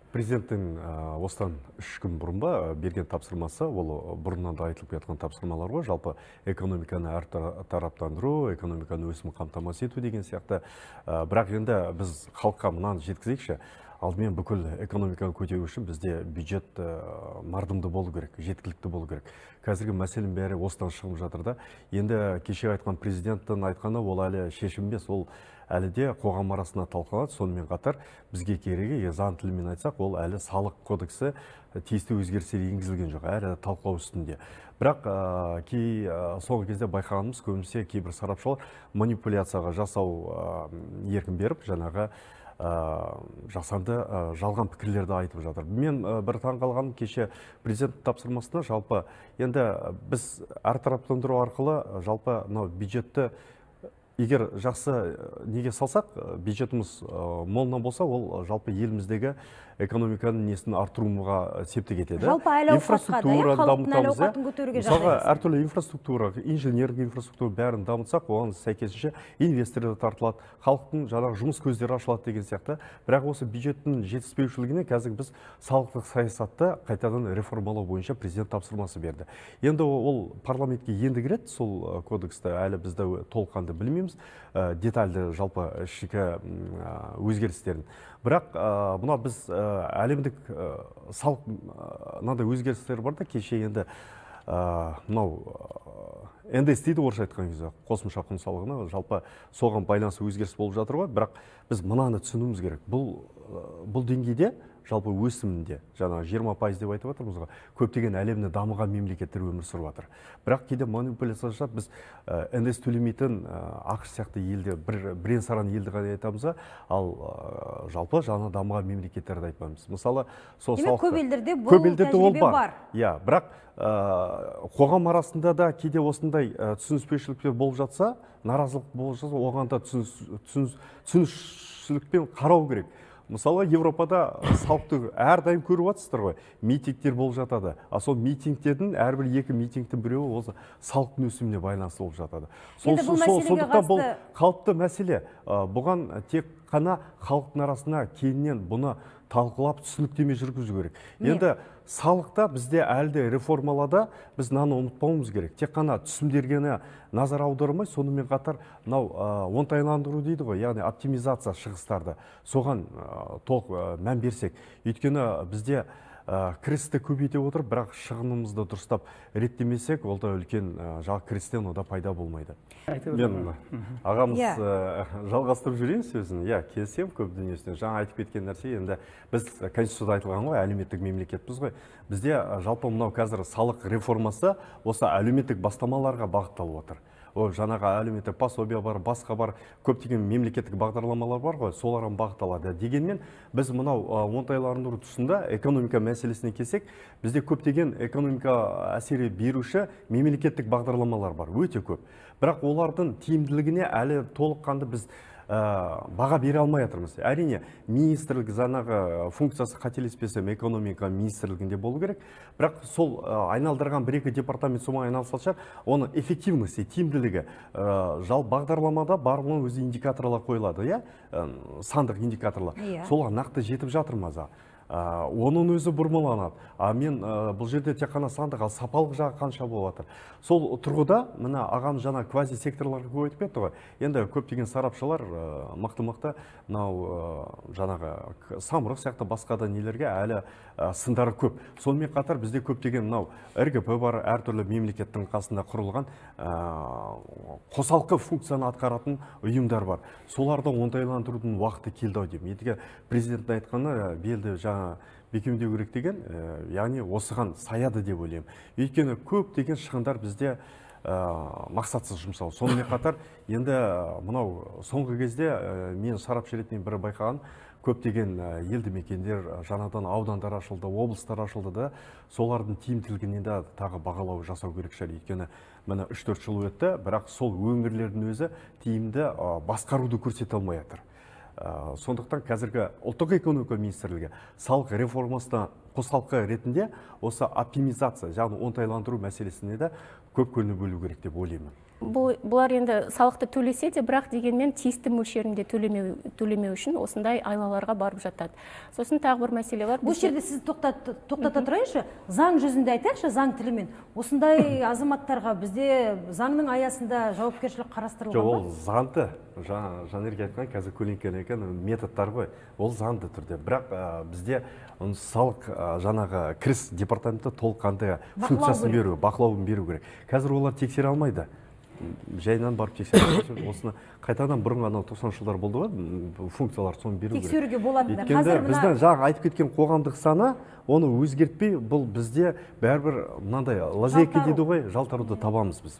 Президенттің осыдан 3 күн бұрын ба берген тапсырмасы, ол бұрыннан да айтылып келе тапсырмалар ғой, жалпы экономиканы әр тараптандыру, экономиканы өсімін қамтамасыз ету деген сияқты. Бірақ енді біз халыққа мынаны жеткізейікші, алдымен бүкіл экономиканы көтеру үшін бізде бюджет мардымды болу керек, жеткілікті болу керек. Қазіргі мәселенің бәрі осыдан шығып жатыр да. Енді кеше айтқан президенттің айтқаны ол әлі шешім емес, ол әлі де қоғам арасында талқыланады. Сонымен қатар бізге керегі, заң тілімен айтсақ, ол әлі салық кодексі тиісті өзгерістер енгізілген жоқ, әлі талқылау үстінде. Бірақ соңғы кезде байқағанымыз, көбінесе кейбір сарапшылар манипуляцияға жасау еркін беріп, жаңағы жасанды жалған пікірлерді айтып жатыр. Мен бір таңғалғаным, кеше президент тапсырмасына жалпы енді біз әртараптандыру арқылы жалпы мынау бюджетті егер жақсы неге салсақ, бюджетіміз молынан болса, ол жалпы еліміздегі экономиканың несін арттыруға септік етеді. Жалпы әл-ауқатқа да, халықтың әл-ауқатын көтеруге жағдай. Мысалға, әртүрлі инфраструктура, инженерлік инфраструктура бәрін дамытсақ, оған сәйкесінше инвесторлар тартылады, халықтың жаңағы жұмыс көздері ашылады деген сияқты. Бірақ осы бюджеттің жетіспеушілігіне қазір біз салықтық саясатты қайтадан реформалау бойынша президент тапсырмасы берді. Енді ол парламентке енді кіреді, сол кодексті әлі бізді толыққанды білмейміз, детальді жалпы ішкі өзгерістерін. Бірақ мына біз әлемдік салық мынандай өзгерістер бар да, кеше енді мынау НДС дейді орысша айтқан кезде, қосымша құн салығына, жалпы соған байланысты өзгеріс болып жатыр ғой. Бірақ біз мынаны түсінуіміз керек. Бұл деңгейде жалпы өсімінде жаңа 20% деп айтып жатырмыз ғой, көптеген әлемде дамыған мемлекеттер өмір сүріп жатыр. Бірақ кейде манипуляция жасап, біз НДС төлемейтін ақш сияқты елде бірен саран елді ғана айтамыз, ал жалпы жаңа дамыған мемлекеттерді айтпаймыз. Мысалы, сол салықты көп елдерде бұл тәжірибе бар. Иә, бірақ қоғам арасында да кейде осындай түсініспеушіліктер болып жатса, наразылық болып жатса, оған да түсінушілікпен қарау керек. Мысалы, Европада салықты әрдайым көріп жатсыздар ғой, митингтер болып жатады. А сол митингтердің әрбір екі митингтің біреуі осы салықтың өсіміне байланысты болып жатады. Сондықтан бұл қалыпты мәселе. Бұған тек қана халықтың арасына кейіннен бұны талқылап түсініктеме жүргізу керек. Енді салықта бізде әлі де реформалада біз мынаны ұмытпауымыз керек. Тек қана түсімдергені назар аудармай, сонымен қатар мынау оңтайландыру дейді ғой, яғни оптимизация шығыстарды, соған толық мән берсек. Өйткені бізде кірісті көбейте отырып, бірақ шығынымызды дұрыстап реттемесек, ол да үлкен жалқы кірістен ода пайда болмайды. Мен ағамыз жалғастырып жүрейін сөзін. Иә, келісемін көп дүниесіне. Жаңа айтып кеткен нәрсе, енді біз конституцияда айтылған ғой, әлеуметтік мемлекетпіз ғой. Бізде жалпы мынау қазір салық реформасы осы әлеуметтік бастамаларға бағытталып отыр. Ол жаңағы әлеуметтік пособия бар, басқа бар, көптеген мемлекеттік бағдарламалар бар ғой, соларға бағытталады. Дегенмен біз мынау оңтайландыру тұсында экономика мәселесіне келсек, бізде көптеген экономика әсері беруші мемлекеттік бағдарламалар бар, өте көп. Бірақ олардың тиімділігіне әлі толыққанды біз баға бере алмай жатырмыз. Әрине, министрлік жаңағы функциясы қателеспесем экономика министрлігінде болу керек. Бірақ сол айналдырған бір-екі департамент сома айналысатын шығар, оның эффективности, тиімділігі, жалпы бағдарламада барлығының өзі индикаторлар қойылады, иә? Сандық индикаторлар. Солға нақты жетіп жатыр ма? Оның өзі бұрмаланады. А мен бұл жерде тек қана сандық, ал сапалық жағы қанша болып жатыр. Сол тұрғыда мына ағам жаңа квази секторларға көп айтып кетті ғой. Енді көптеген сарапшылар мықты-мықты мынау жаңағы Самұрық сияқты басқа да нелерге әлі сындары көп. Сонымен қатар бізде көптеген мынау РГП бар, әртүрлі мемлекеттің қасында құрылған қосалқы функцияны атқаратын ұйымдар бар. Соларды оңтайландырудың уақыты келді ау деймін. Ендігі президенттің айтқаны белді жаңа бекемдеу керек деген, яғни осыған саяды деп ойлаймын. Өйткені көптеген шығындар бізде мақсатсыз жұмсау. Сонымен қатар енді мынау соңғы кезде мен сарапшы ретінде бір байқаған, көптеген елді мекендер, жаңадан аудандар ашылды, облыстар ашылды да, солардың тиімділігіне де тағы бағалау жасау керек шығар. Өйткені міне 3-4 жыл өтті, бірақ сол өңірлердің өзі тиімді басқаруды көрсете алмай жатыр. Сондықтан қазіргі ұлттық экономика министрлігі салық реформасына қосалқы ретінде осы оптимизация, яғни оңтайландыру мәселесіне де көп көңіл бөлу керек деп ойлаймын. Бұлар енді салықты төлесе де, бірақ дегенмен тиісті мөлшерінде төлемеу үшін осындай айлаларға барып жатады. Сосын тағы бір мәселе бар. Бұл жерде сіз тоқтата тұрайыншы, заң жүзінде айтайықшы, заң тілімен. Осындай азаматтарға бізде заңның аясында жауапкершілік қарастырылған ба? Жоқ, ол заңды. Жанерке айтқан қазір көлеңкелі екен методтар ғой. Ол заңды түрде. Бірақ бізде салық жаңағы кіріс департаменті толыққанды функциясын беру, бақылауын беру керек. Қазір олар тексере алмайды. Жайынан барып тексеріп, осыны қайтадан бұрын анау 90-шы жылдар болды ғой, функциялар соны беру керек. Тексеруге болады. Өйткені біздің жаңа айтып кеткен қоғамдық сана, оны өзгертпей, бұл бізде бәрібір мынандай лазейка дейді ғой, жалтаруды табамыз біз.